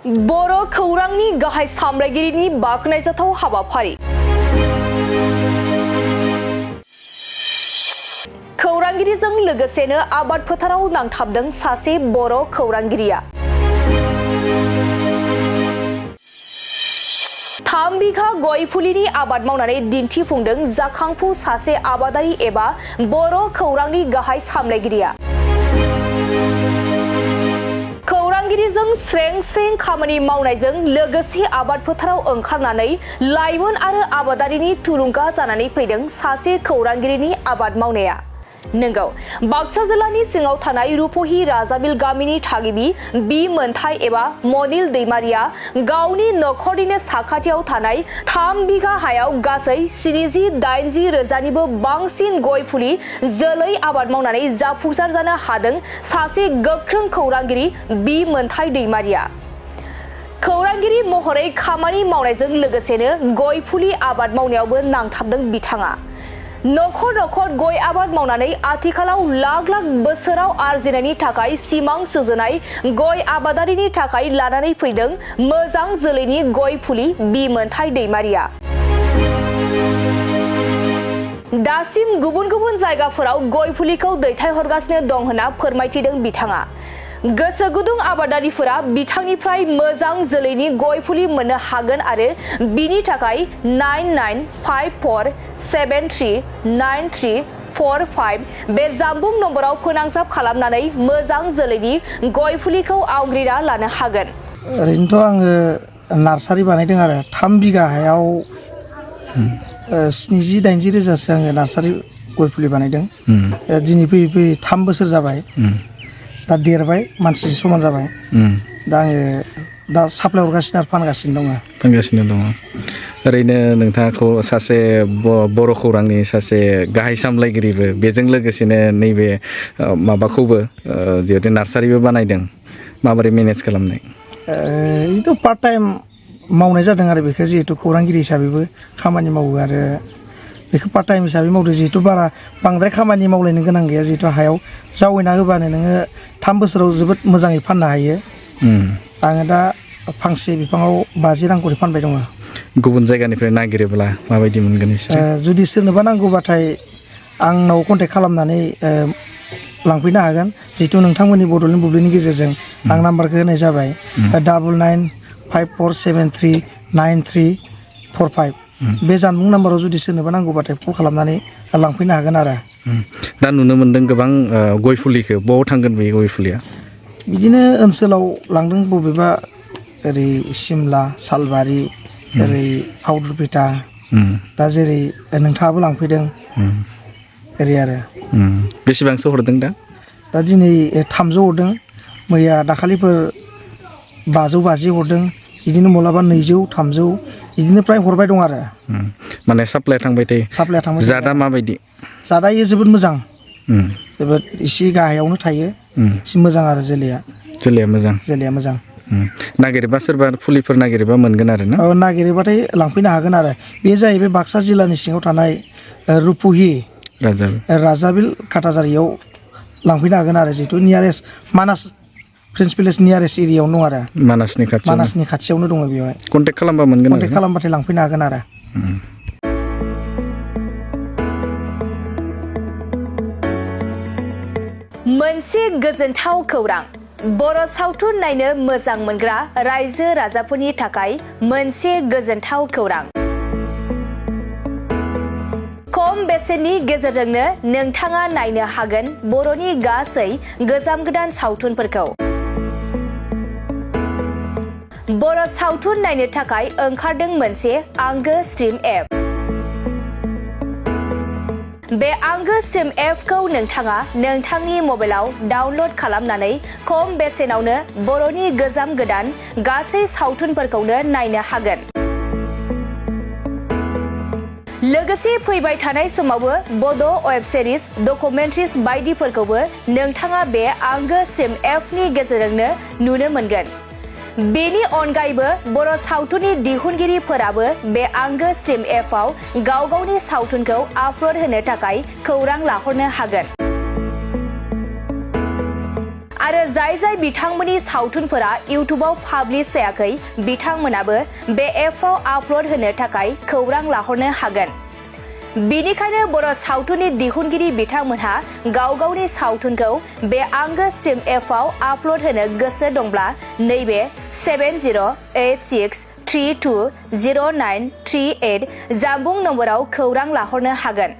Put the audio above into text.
बर' खौरांनि गाहाय सामलायगिरिनि बाखनायजाथाव हाबाफारि। खौरांगिरिजों लोगोसेनो आबाद फोथाराव नांथाबदों सासे बर' खौरांगिरिया। 3 बिघा गय फुलिनि आबाद मावनानै दिन्थिफुंदों जाखांफु सासे आबादारि एबा बर' खौरांनि गाहाय सामलायगिरिया। खौरांगिरिजों स्रें स्रें खामानि मावनायजों लोगोसे आबाद फोथाराव ओंखारनानै लाइमोन आरो आबादारिनि थुलुंगा जानानै फैदों सासे खौरांगिरिनि आबाद मावनाया। नंगौ, बाक्सा जिल्लानि सिङाव थानाय रुपहि राजाबिल गामिनि थागिबि बि मोनथाय एबा मनिल दैमारिया गावनि नखरनिनो साखाथियाव थानाय 3 बिघा हायाव गासै 70-80 रोजानिबो बांसिन गय फुलि जोलै आबाद मावनानै जाफुंसार जानो हादों सासे गोख्रों खौरांगिरि बि मोनथाय दैमारिया। खौरांगिरि महरै खामानि मावनायजों लोगोसेनो गय फुलि आबाद मावनायावबो नांथाबदों बिथाङा। नखर नखर गय आबाद मावनानै आथिखालाव लाख लाख बोसोराव आरजिनायनि थाखाय सिमां सुजुनाय गय आबादारिनि थाखाय लानानै फैदों मोजां जोलैनि गय फुलि बि मोनथाय दैमारिया। दासिम गुबुन गुबुन जायगाफोराव गय फुलिखौ दैथायहरगासिनो दं होनना फोरमायथिदों बिथाङा। गोसो गुदुं आबादारिफोरा बिथांनिफ्राय मोजां जोलैनि गय फुलि मोननो हागोन आरो बिनि थाखाय 9954739345 बे जानबुं नम्बराव फोनांजाब खालामनानै मोजां जोलैनि गय फुलिखौ आवग्रिना लानो हागोन। ओरैनोथ' आङो नार्सारि बानायदों आरो 3 बिघा हायाव 70-80 रोजासो आङो नार्सारि गय फुलि बानायदों। दिनै फैयै फैयै 3 बोसोर जाबाय। दा देरबाय, मानसि समान जाबाय। दा आङो दा साप्लाय हरगासिनो आरो फानगासिनो दङ। ओरैनो नोंथाङाखौ सासे बर' खौरांनि सासे गाहाय सामलायगिरिबो, बेजों लोगोसेनो नैबे माबाखौबो जिहेतु नार्सारिबो बानायदों, माबोरै मेनेज खालामनाय? बेथ' पार्ट टाइम मावनाय जादों आरो बेखौ जिहेतु खौरांगिरि हिसाबैबो खामानि मावो आरो बेखौ पार्ट टाइम हिसाबै मावदों। जिहेतु बारा बांद्राय खामानि मावलायनो गोनां गैया। जिहेतु हायाव जावैना होबानो नोङो 3 बोसोराव जोबोद मोजाङै फाननो हायो। आङो दा फांसे बिफाङाव 50 रां करि फानबाय दङ। गुबुन जायगानिफ्राय नागिरोब्ला माबायदि मोनगोन बिसोरो? जुदि सोरनोबा नांगौबाथाय आंनाव कन्टेक्ट खालामनानै लांफैनो हागोन। जिहेतु नोंथांमोननि बड'लेण्ड बुब्लिनि गेजेरजों आं नाम्बारखौ होनाय जाबाय 9954739345। बे जानबुं नाम्बाराव जुदि सोरनोबा नांगौबाथाय कल खालामनानै लांफैनो हागोन आरो। दा नुनो मोनदों गोबां गय फुलिखौ बबाव थांगोन बे गय फुलिया? बिदिनो ओनसोलाव लांदों, बबेबा ओरै सिमला, सालबारि, ओरै फावदुरपेटा, दा जेरै नोंथाङाबो लांफैदों ओरै आरो। बेसेबांसो हरदों दा? दा दिनै 300 हरदों, मैया दाखालिफोर 550 हरदों, बिदिनो माब्लाबा 200-300 बिदिनो फ्राय हरबाय दं आरो। माने साप्लाय थांबाय थायो। साप्लाया थांबाय थायो। जादा माबायदि? जादायो जोबोद मोजां, जोबोद एसे गाहायावनो थायो, एसे मोजां आरो जोलैया मोजां। नागिरबा सोरबा फुलिफोर नागिरबा मोनगोन आरो ना? नागिरोबाथाय लांफैनो हागोन आरो। बे जाहैबाय बाक्सा जिल्लानि सिङाव थानाय रुपहि राजाबिल काटाजारियाव लांफैनो हागोन आरो। जिहेतु नियारेस्ट मानास प्रिन्स भिलेज नियारेस्ट एरियायावनो दं आरो। मानासनि खाथियावनो दङ बेवहाय। कन्टेक्ट खालामबा मोनगोन। कन्टेक्ट खालामबाथाय लांफैनो हागोन आरो। मोनसे गोजोनथाव खौरां। बर' सावथुन नायनो मोजां मोनग्रा रायजो राजाफोरनि थाखाय मोनसे गोजोनथाव खौरां। खम बेसेननि गेजेरजोंनो नोंथाङा नायनो हागोन बर'नि गासै गोजाम गोदान सावथुनफोरखौ। बर' सावथुन नायनो थाखाय ओंखारदों मोनसे आंगो स्ट्रिम एप। बे आंगो स्ट्रिम एपखौ नोंथाङा नोंथांनि मबाइलाव डाउनलड खालामनानै खम बेसेनावनो बर'नि गोजाम गोदान गासै सावथुनफोरखौनो नायनो हागोन। लोगोसे फैबाय थानाय समावबो बड' वेब सिरिज, डकुमेन्ट्रिज बायदिफोरखौबो नोंथाङा बे आंगो स्ट्रिम एपनि गेजेरजोंनो नुनो मोनगोन। बेनि अनगायैबो बर' सावथुननि दिहुनगिरिफोराबो बे आंगो स्ट्रिम एपआव गाव गावनि सावथुनखौ आपल'ड होनो थाखाय खौरां लाहरनो हागोन। आरो जाय बिथांमोननि सावथुनफोरा इउटुबाव पाब्लिश जायाखै बिथांमोनाबो बे एपआव आपल'ड होनो थाखाय खौरां लाहरनो हागोन। बिनिखायनो बर' सावथुननि दिहुनगिरि बिथांमोनहा गावनि सावथुनखौ बे आंगो स्ट्रिम एपआव आपल'ड होनो गोसो दंब्ला नैबे 7086320938 जानबुं नम्बराव खौरां लाहरनो हागोन।